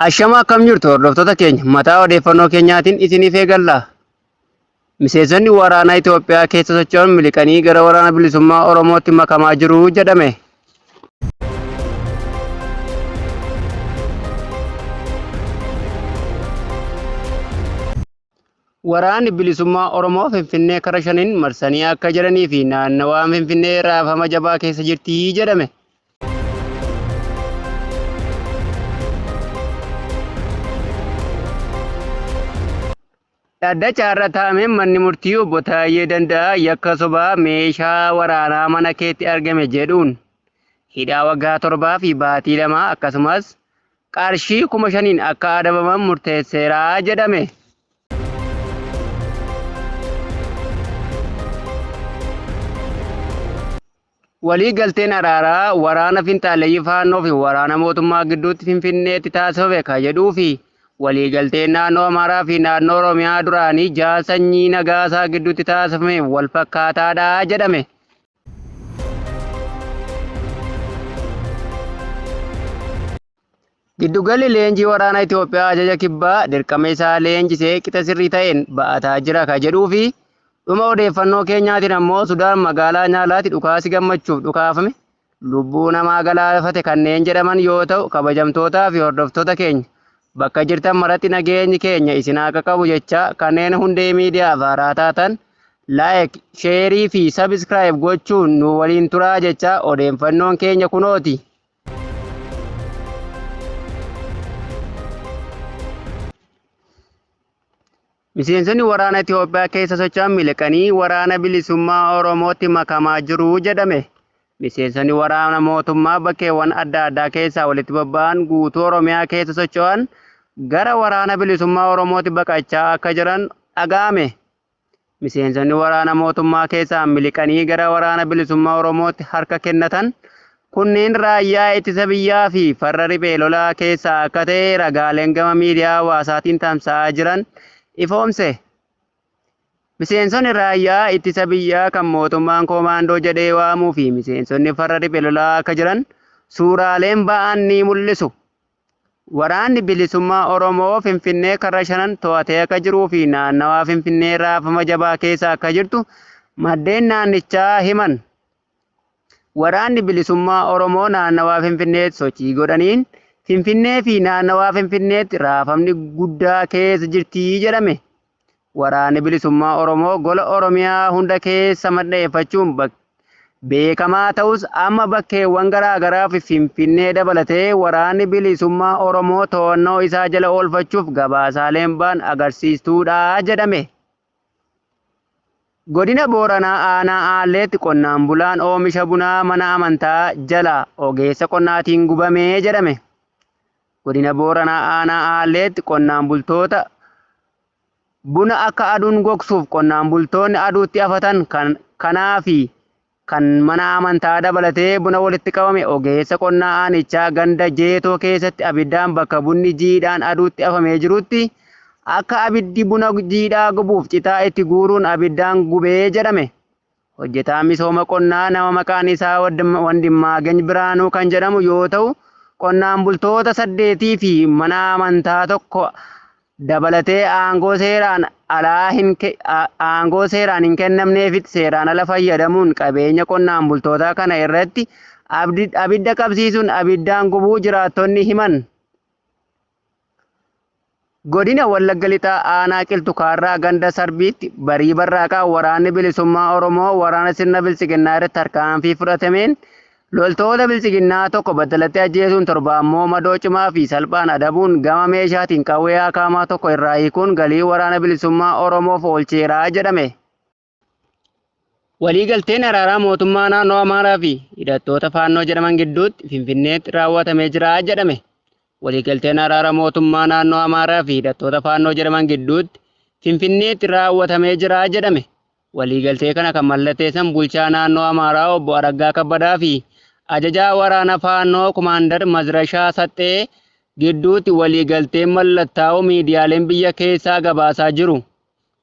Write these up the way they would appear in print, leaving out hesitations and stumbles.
Ashama akkam jirtu hordoftoota keenya mataa odeeffannoo keenyaatiin isiniif eegalla. Miseensonni waraanaa Itoophiyaa keessa socho'an miliqanii gara waraana bilisummaa Oromootti makamaa jiru jedhame. Waraanni Bilisummaa Oromoo Finfinnee kara shaniin marsanii akka jiranii fi naannawaan Finfinnee raafama jabaa keessa jirti jedhame. Dhaddacha har'a taa'ameen manni murtii obbo Taayyee Danda'aa yakka sobaa meeshaa waraanaa mana keetti argame jedhuun hidhaa waggaa 7 fi baatii 2 akkasumas qarshii 5,000n akka adabaman murteesseera jedhame. Walii galteen araaraa waraana finxaaleyyii Faannoo fi waraana mootummaa gidduutti Finfinneetti taasifame ka jedhuu fi walii galteen naannoo Amaaraa fi naannoo Oromiyaa duraanii Jaal Sanyii Nagaasaa gidduutti taasifame wal fakkaataadha jedhame. Giddugalli leenjii waraana Itoophiyaa ajaja kibbaa dirqama isaa leenjisee qixa sirrii ta'een ba'ataa jira ka jedhuu fi dhuma odeeffannoo keenyaatiin ammoo Sudaan magaalaa Nyaalaatti dhukaasi gammachuuf dhukaafame lubbuu namaa galaafate kanneen jedhaman yoo ta'u kabajamtootaa fi hordoftoota keenya bakka jirtan maratti nageenyi keenya isin haa qaqqabu jechaa kanneen hundee miidiyaaf haaraa taatan like, sheerii fi subscribe gochuun nu waliin turaa jechaa odeeffannoon keenya kunooti. Miseensonni waraana Itoophiyaa keessa socho'an miliqanii waraana bilisummaa Oromootti makamaa jiru jedhame. Miseensonni waraana mootummaa bakkeewwan adda addaa keessaa walitti bobba'an guutuu Oromiyaa keessa socho'an gara waraana bilisummaa Oromootti baqachaa akka jiran dhaga'ame. Miseensonni waraana mootummaa keessaa miliqanii gara Waraana Bilisummaa Oromootti harka kennatan kunneen raayyaa ittisa biyyaa fi farra riphee lolaa keessaa akka ta'e ragaaleen gama miidiyaa hawaasaatiin tamsa'aa jiran ifoomse. Miseensonni raayyaa ittisa biyyaa kan mootummaan koomaandoo jedhee waamuu fi miseensonni farra riphee lolaa akka jiran suuraaleen ba'an ni mul'isu. Waraanni Bilisummaa Oromoo Finfinnee karra shanan to'atee akka jiruu fi naannawaa Finfinnee raafama jabaa keessa akka jirtu maddeen naannichaa himan. Waraanni Bilisummaa Oromoo naannawaa Finfinneetti sochii godhaniin Finfinnee fi naannawaa Finfinneetti raafamni guddaa keessa jirti jedhame. Waraanni Bilisummaa Oromoo gola Oromiyaa hunda keessa mandheeffachuun beekamaa ta'us amma bakkeewwan garaa garaa fi Finfinnee dabalatee Waraanni Bilisummaa Oromoo to'annoo isaa jala oolfachuuf gabaasaaleen ba'an agarsiistuudha jedhame. Godina Booranaa Aanaa Aalleetti qonnaan bulaan oomisha bunaa mana amantaa jalaa ogeessa qonnaatiin gubame jedhame. Godina Booranaa Aanaa Aalleetti qonnaan bultoota buna akka aduun gogsuuf qonnaan bultoonni aduutti afatan kanaa fi kan mana amantaa dabalatee buna walitti qabame ogeessa qonnaa aanichaa ganda Jeetoo keessatti abiddaan bakka bunni jiidhaan aduutti afamee jirutti akka abiddi buna jiidhaa gubuuf citaa itti guuruun abiddaan gubee jedhame. Hojjetaan misooma qonnaa nama maqaan isaa Wandimmaageny Biraanuu kan jedhamu yoo ta'u, qonnaan bultoota saddeetii fi mana amantaa tokko dabalatee aangoo seeraan alaa hin aangoo seeraan hin kennamneefitti seeraan ala fayyadamuun qabeenya qonnaan bultootaa kana irratti abidda qabsiisuun abiddaan gubuu jiraattonni himan. Godina Wallagga Lixaa Aanaa Qilxu Kaarraa ganda Sarbiitti barii barraaqaa Waraanni Bilisummaa Oromoo waraana sirna Biltsiginnaa irratti tarkaanfii fudhatameen loltoota Biltsiginnaa tokko battalatti ajjeesuun 7 ammoo madoo cimaa fi salphaan adabuun gama meeshaatiin qawwee akaamaa tokko irraa hiikuun galii Waraana Bilisummaa Oromoof oolcheera jedhame. Waliigalteen araaraa mootummaa naannoo Amaaraa fi hidhattoota Faannoo jedhaman gidduutti Finfinneetti raawwatamee jira jedhame. Waliigalteen araara mootummaa naannoo Amaaraa fi hidhattoota Faannoo jedhaman gidduutti Finfinneetti raawwatamee jira jedhame. Waliigaltee kana kan mallatteessan bulchaa naannoo Amaaraa obbo Araggaa Kabbadaa fi ajajaa waraana Faannoo Kumaandar Mazrashaa Saxxee gidduutti waliigalteen mallattaa'uu miidiyaaleen biyya keessaa gabaasaa jiru.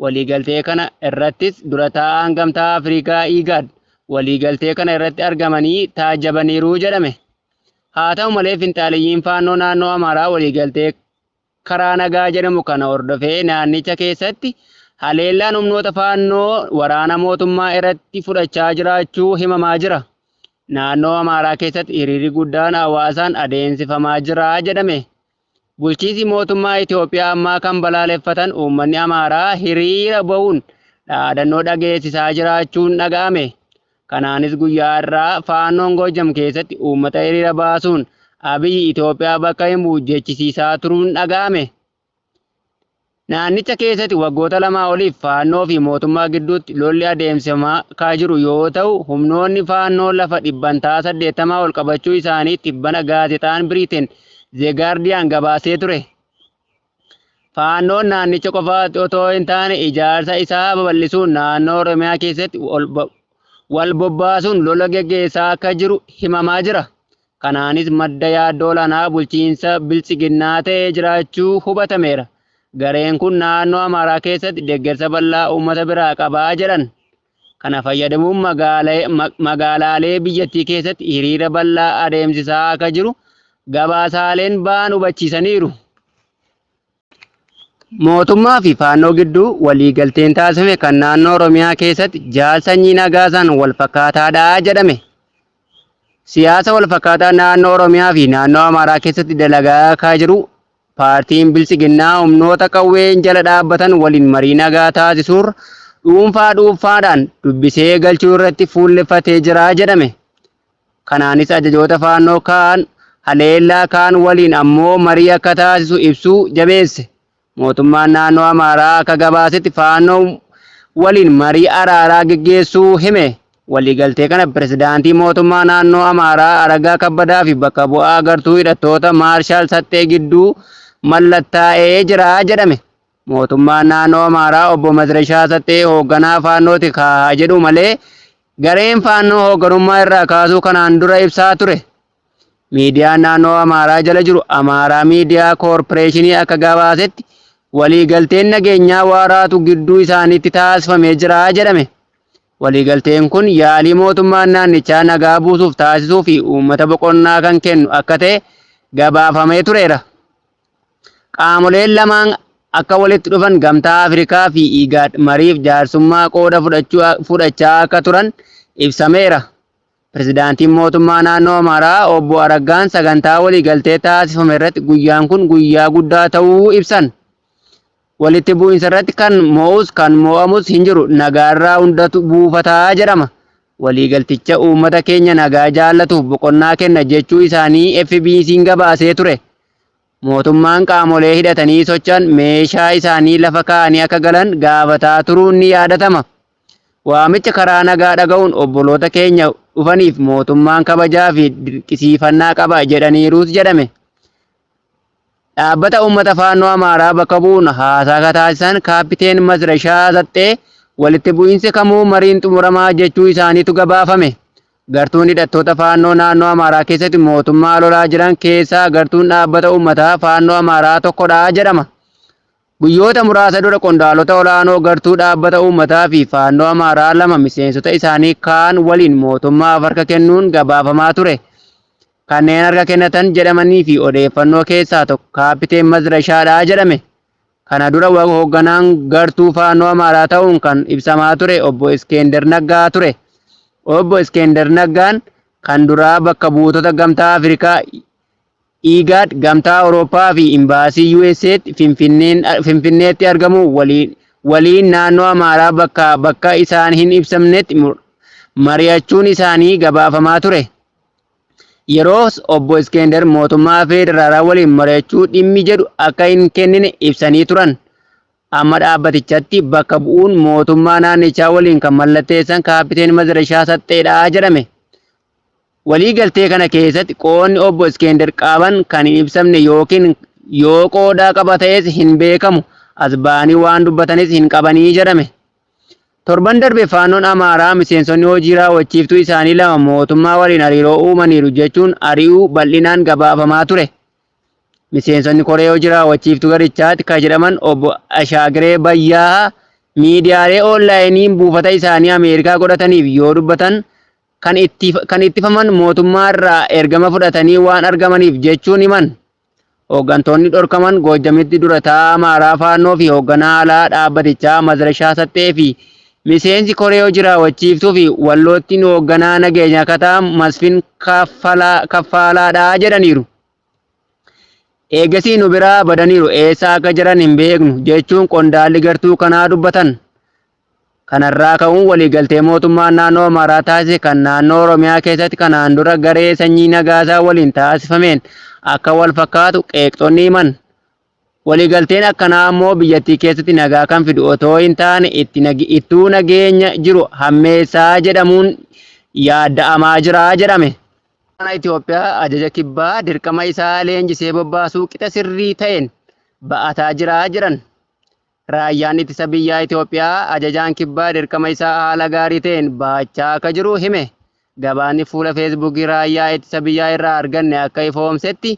Waliigaltee kana irrattis dura taa'aan Gamtaa Afrikaa IGAD waliigaltee kana irratti argamanii taajjabaniiru jedhame. Haa ta'u malee finxaaleyyiin Faannoo naannoo Amaaraa waliigaltee karaa nagaa jedhamu kana hordofee naannicha keessatti haleellaan humnoota faannoo waraana mootummaa irratti fudhachaa jiraachuu himamaa jira. Naannoo Amaaraa keessatti hiriirri guddaan hawaasaan adeemsifamaa jira jedhame. Bulchiinsi mootummaa Itoophiyaa ammaa kan balaaleffatan uummanni Amaaraa hiriira bahuun dhaadannoo dhageessisaa jiraachuun dhaga'ame. Kanaanis guyyaa har'aa faannoon Goojam keessatti uummata hiriira baasuun Abiyyi Itoophiyaa bakka hin bu'u jechisiisaa turuun dhaga'ame. Naannicha keessatti waggoota lamaa oliif faannoo fi mootummaa gidduutti lolli adeemsifamaa kan jiru yoo ta'u, humnoonni faannoo lafa dhibbantaa 80 ol qabachuu isaanii tibbana gaazexaan Biriteen The Guardian gabaasee ture. Faannoon naannicha qofaatti otoo hin taane ijaarsa isaa babal'isuun naannoo Oromiyaa keessatti wal bobbaasuun lola geggeessaa akka jiru himamaa jira. Kanaanis madda yaaddoo olaanaa bulchiinsa biltsiginnaa ta'ee jiraachuu hubatameera. Gareen kun naannoo Amaaraa keessatti deeggarsa bal'aa uummata biraa qabaa jedhan. Kana fayyadamuun magaalaalee biyyattii keessatti hiriira bal'aa adeemsisaa akka jiru gabaasaaleen ba'an hubachiisaniiru. Mootummaa fi faannoo gidduu waliigalteen taasifame kan naannoo Oromiyaa keessatti jaal sanyii nagaasaan wal fakkaataadha jedhame. Siyaasa wal fakkaataa naannoo Oromiyaa fi naannoo Amaaraa keessatti dalagaa akka jiru paartiin Biltsiginnaa humnoota qawween jala dhaabbatan waliin marii nagaa taasisuurra dhuunfaa dhuunfaadhaan dubbisee galchuu irratti fuulleffatee jira jedhame. Kanaanis ajajoota faannoo kaan haleellaa kaan waliin ammoo marii akka taasisu ibsuu jabeesse. Mootummaan naannoo Amaaraa akka gabaasetti faannoo waliin marii araaraa geggeessuu hime. Waliigaltee kana pirezidaantii mootummaa naannoo Amaaraa Araggaa Kabbadaa fi bakka bu'aa gartuu hidhattoota Maarshaal Saxxee gidduu mallattaa'ee jira jedhame. Mootummaan naannoo Amaaraa obbo Mazirashaa Saxxee hoogganaa faannooti kaa jedhu malee gareen faannoo hoogganummaa irraa kaasuu kanaan dura ibsaa ture. Miidiyaan naannoo Amaaraa jala jiru Amaaraa Miidiyaa Koorporeeshinii akka gabaasetti waliigalteen nageenyaa waaraatu gidduu isaaniitti taasifamee jira jedhame. Waliigalteen kun yaalii mootummaan naannichaa nagaa buusuuf taasisuu fi uummata boqonnaa kan kennu akka ta'e gabaafamee tureera. Qaamoleen lamaan akka walitti dhufan Gamtaa Afrikaa fi IGAD mariif jaarsummaa qooda fudhachaa akka turan ibsameera. Pirezidaantiin mootummaa naannoo Amaaraa obbo Araggaan sagantaa waliigaltee taasifame irratti guyyaan kun guyyaa guddaa ta'uu ibsan. Walitti bu'iinsa irratti kan mo'us kan mo'amus hin jiru nagaarraa hundatu buufataa jedhama. Waliigalticha uummata keenya nagaa jaallatuuf boqonnaa kenna jechuu isaanii FBC'n gabaasee ture. Mootummaan qaamolee hidhatanii socho'an meeshaa isaanii lafa kaa'anii akka galan gaafataa turuun ni yaadatama. Waamicha karaa nagaa dhaga'uun obboloota keenya dhufaniif mootummaan kabajaa fi dinqisiifannaa qaba jedhaniiruus jedhame. Dhaabbata uummata faannoo Amaaraa bakka bu'uun haasaa ka taasisan Kaappiteen Masrashaa Saxxee walitti bu'iinsi kamuu mariin xumuramaa jechuu isaaniitu gabaafame. Gartuun hidhattoota faannoo naannoo Amaaraa keessatti mootummaa lolaa jiran keessaa gartuun dhaabbata uummataa faannoo Amaaraa tokkodha jedhama. Guyyoota muraasa dura qondaalota olaanoo gartuu dhaabbata uummataa fi faannoo Amaaraa lama miseensota isaanii kaan waliin mootummaaf harka kennuun gabaafamaa ture. Kanneen harka kennatan jedhamanii fi odeeffannoo keessaa tokko Kaappiteen Mazrashaadha jedhame. Kana dura hoogganaan gartuu faannoo Amaaraa ta'uun kan ibsamaa ture obbo Iskender Naggaa ture. Obbo Iskender Naggaan kan duraa bakka buutota Gamtaa Afrikaa, IGAD, Gamtaa Awurooppaa fi Imbaasii USA'tti Finfinneetti argamu waliin naannoo Amaaraa bakka bakka isaan hin ibsamnetti mari'achuun isaanii gabaafamaa ture. Yeroos obbo Iskender mootummaa federaalaa waliin mari'achuu dhimmi jedhu akka hin kennine ibsanii turan. Amma dhaabbatichatti bakka bu'uun mootummaa naannichaa waliin kan mallatteessan Kaappiteen Mazrashaa Saxxeedha jedhame. Waliigaltee kana keessatti qoodni obbo Iskender qaban kan hin ibsamne yookiin yoo qooda qaba ta'es hin beekamu. As ba'anii waan dubbatanis hin qabanii jedhame. Torban darbe faannoon Amaaraa miseensonni hojii raawwachiiftuu isaanii lama mootummaa waliin hariiroo uumaniiru jechuun ari'uu bal'inaan gabaafamaa ture. Miseensonni koree hojii raawwachiiftuu garichaatti kan jedhaman obbo Ashaagiree Bayyaa miidiyaalee oonlaayiniin buufata isaanii Ameerikaa godhataniif yoo dubbatan kan ittifaman mootummaa irraa ergama fudhatanii waan argamaniif jechuun himan. Hooggantoonni dhorkaman Goojjamitti dura taa'aa Amaaraa Faannoo fi hoogganaa alaa dhaabbatichaa Mazrashaa Saxxee fi miseensi koree hojii raawwachiiftuu fi Wallootti hoogganaa nageenyaa akka ta'an Masfin Kaffaalaadha jedhaniiru. Eegasii nu biraa badaniiru, eessa akka jiran hin beeknu jechuun qondaalli gartuu kanaa dubbatan. Kanarraa ka'uun waliigaltee mootummaan naannoo Amaaraa taasise kan naannoo Oromiyaa keessatti kanaan dura garee Sanyii Nagaasaa waliin taasifameen akka wal fakkaatu qeeqxonni himan. Waliigalteen akkanaa ammoo biyyattii keessatti nagaa kan fidu otoo hin taane ittuu nageenya jiru hammeessaa jedhamuun yaadda'amaa jira jedhame. Waraana Itoophiyaa ajaja kibbaa dirqama isaa leenjisee bobbaasuu qixa sirrii ta'een ba'ataa jira jedhan. Raayyaan Ittisa Biyyaa Itoophiyaa ajajaan kibbaa dirqama isaa haala gaarii ta'een ba'achaa akka jiru hime. Gabaasni fuula Feesbuukii Raayyaa Ittisa Biyyaa irraa arganne akka ifoomsetti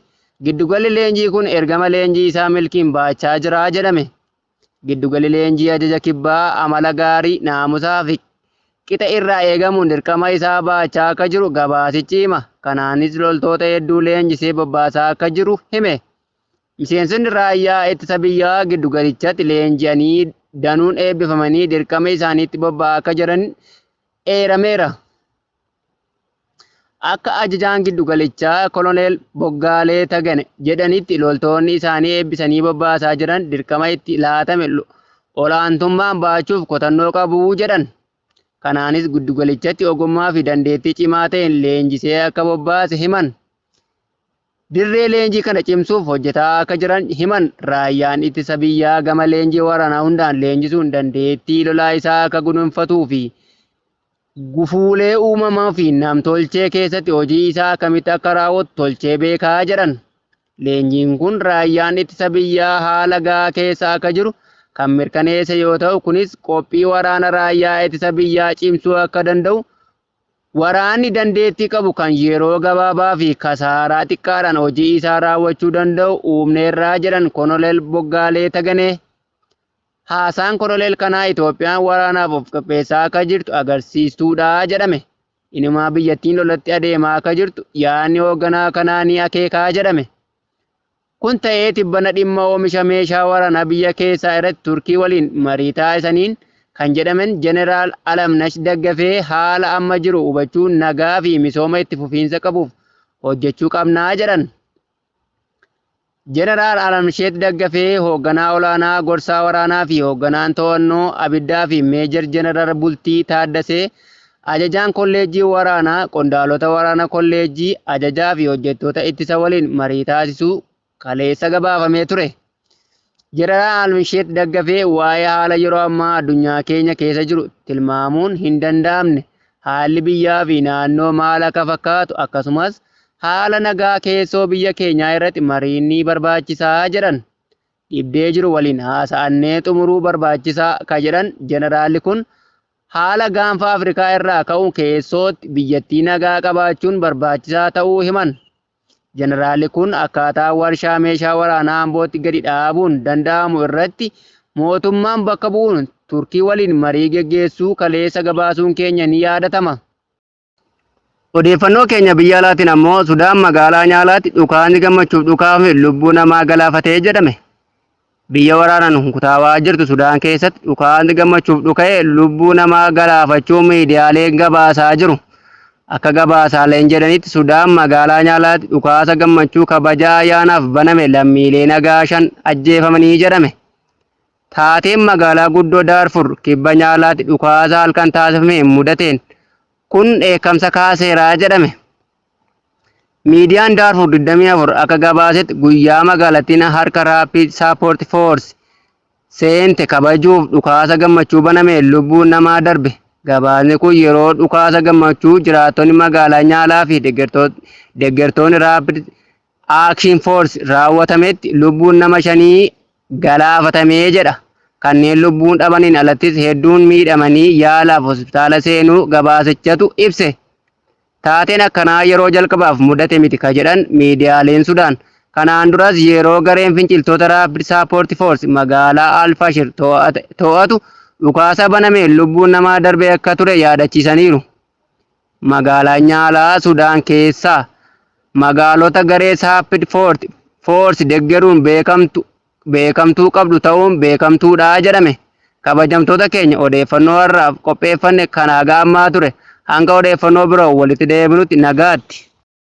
giddugalli leenjii kun ergama leenjii isaa milkiin ba'achaa jira jedhame. Giddugalli leenjii ajaja kibbaa amala gaarii, naamusaa fi qixa irraa eegamuun dirqama isaa ba'achaa akka jiru gabaasichi hima. Kanaanis loltoota hedduu leenjisee bobbaasaa akka jiru hime. Miseensonni raayyaa ittisa biyyaa giddugalichatti leenji'anii danuun eebbifamanii dirqama isaaniitti bobba'aa akka jiran eerameera. Akka ajajaan giddugalichaa Koloneel Boggaalee Tagane jedhanitti loltoonni isaanii eebbisanii bobbaasaa jiran dirqama itti laatame olaantummaan ba'achuuf kutannoo qabu jedhan. Kanaanis giddugalichatti ogummaa fi dandeettii cimaa ta'een leenjisee akka bobbaase himan. Dirree leenjii kana cimsuuf hojjetaa akka jiran himan. Raayyaan ittisa biyyaa gama leenjii waraanaa hundaan leenjisuun dandeettii lolaa isaa akka guduunfatuu fi gufuulee uumamaa fi namtolchee keessatti hojii isaa akkamitti akka raawwatu tolchee beekaa jedhan. Leenjiin kun raayyaan ittisa biyyaa haala gahaa keessa akka jiru kan mirkaneesse yoo ta'u, kunis qophii waraana raayyaa ittisa biyyaa cimsuu akka danda'u, waraanni dandeettii qabu kan yeroo gabaabaa fi kasaaraa xiqqaadhaan hojii isaa raawwachuu danda'u uumneerraa jedhan Koloneel Boggaalee Taganee. Haasaan Koloneel kanaa Itoophiyaan waraanaaf of qopheessaa akka jirtu agarsiistuudha jedhame. Inumaa biyyattiin lolatti adeemaa akka jirtu yaadni hoogganaa kanaa ni akeekaa jedhame. Kun ta'ee tibbana dhimma oomisha meeshaa waraanaa biyya keessaa irratti Turkii waliin marii taasisaniin kan jedhaman Jeneraal Alamnash Daggafee haala amma jiru hubachuun nagaa fi misooma itti fufiinsa qabuuf hojjechuu qabnaa jedhan. Jeneraal Alamsheet Daggafee hoogganaa olaanaa gorsaa waraanaa fi hoogganaan to'annoo abiddaa fi Meejar Jeneraal Bultii Taaddasee ajajaan kolleejjii waraanaa qondaalota waraana kolleejjii ajajaa fi hojjettoota ittisa waliin marii taasisuu kaleessa gabaafamee ture. Jeneraal Alamsheet Daggafee waa'ee haala yeroo ammaa addunyaa keenya keessa jiru tilmaamuun hin danda'amne, haalli biyyaa fi naannoo maal akka fakkaatu akkasumas haala nagaa keessoo biyya keenyaa irratti mariin ni barbaachisaa jedhan. Dhibdee jiru waliin haasa'annee xumuruu barbaachisaa ka jedhan jeneraalli kun haala gaanfa Afrikaa irraa ka'uun keessootti biyyattii nagaa qabaachuun barbaachisaa ta'uu himan. Jeneraalli kun akkaataa warshaa meeshaa waraanaa Ambootti gadi dhaabuun danda'amu irratti mootummaan bakka bu'uun Turkii waliin marii geggeessuu kaleessa gabaasuun keenya ni yaadatama. Odeeffannoo keenya biyya alaatiin ammoo Sudaan magaalaa Nyaalaatti dhukaasni gammachuuf dhukaafame lubbuu namaa galaafatee jedhame. Biyya waraanaan hunkutaawaa jirtu Sudaan keessatti dhukaasni gammachuuf dhuka'e lubbuu namaa galaafachuu miidiyaaleen gabaasaa jiru. Akka gabaasaaleen jedhanitti Sudaan magaalaa Nyaalaatti dhukaasa gammachuu kabaja ayyaanaaf baname lammiilee nagaa 5 ajjeefamanii jedhame. Taateen magaalaa guddoo Daarfur kibba Nyaalaatti dhukaasa halkan taasifameen mudateen kun dheekkamsa kaaseera jedhame. Miidiyaan Daarfur 24 akka gabaasetti guyyaa magaalattiin harka Rapid Support Force seente kabajuuf dhukaasa gammachuu banameen lubbuun namaa darbe. Gabaasni kun yeroo dhukaasa gammachuu jiraattonni magaalaa Nyaalaa fi deggertoonni Rapid Action Force raawwatametti lubbuun nama shanii galaafatamee jedha. Kanneen lubbuun dhabaniin alattis hedduun miidhamanii yaalaaf hospitaala seenuu gabaasichatu ibse. Taateen akkanaa yeroo jalqabaaf mudate miti ka jedhan miidiyaaleen Sudaan, kanaan duras yeroo gareen finciltoota Rapid Support Force magaalaa Al-Fashir to'atu dhukaasa banameen lubbuun namaa darbee akka ture yaadachiisaniiru. Magaalaan Nyaalaa Sudaan keessaa magaalota garee Rapid Force deggeruun beekamtu beekamtuu qabdu ta'uun beekamtuudha jedhame. Kabajamtoota keenya odeeffannoo har'aaf qopheeffanne kan haga ammaa ture. Hanga odeeffannoo biroo walitti deebinutti nagaatti.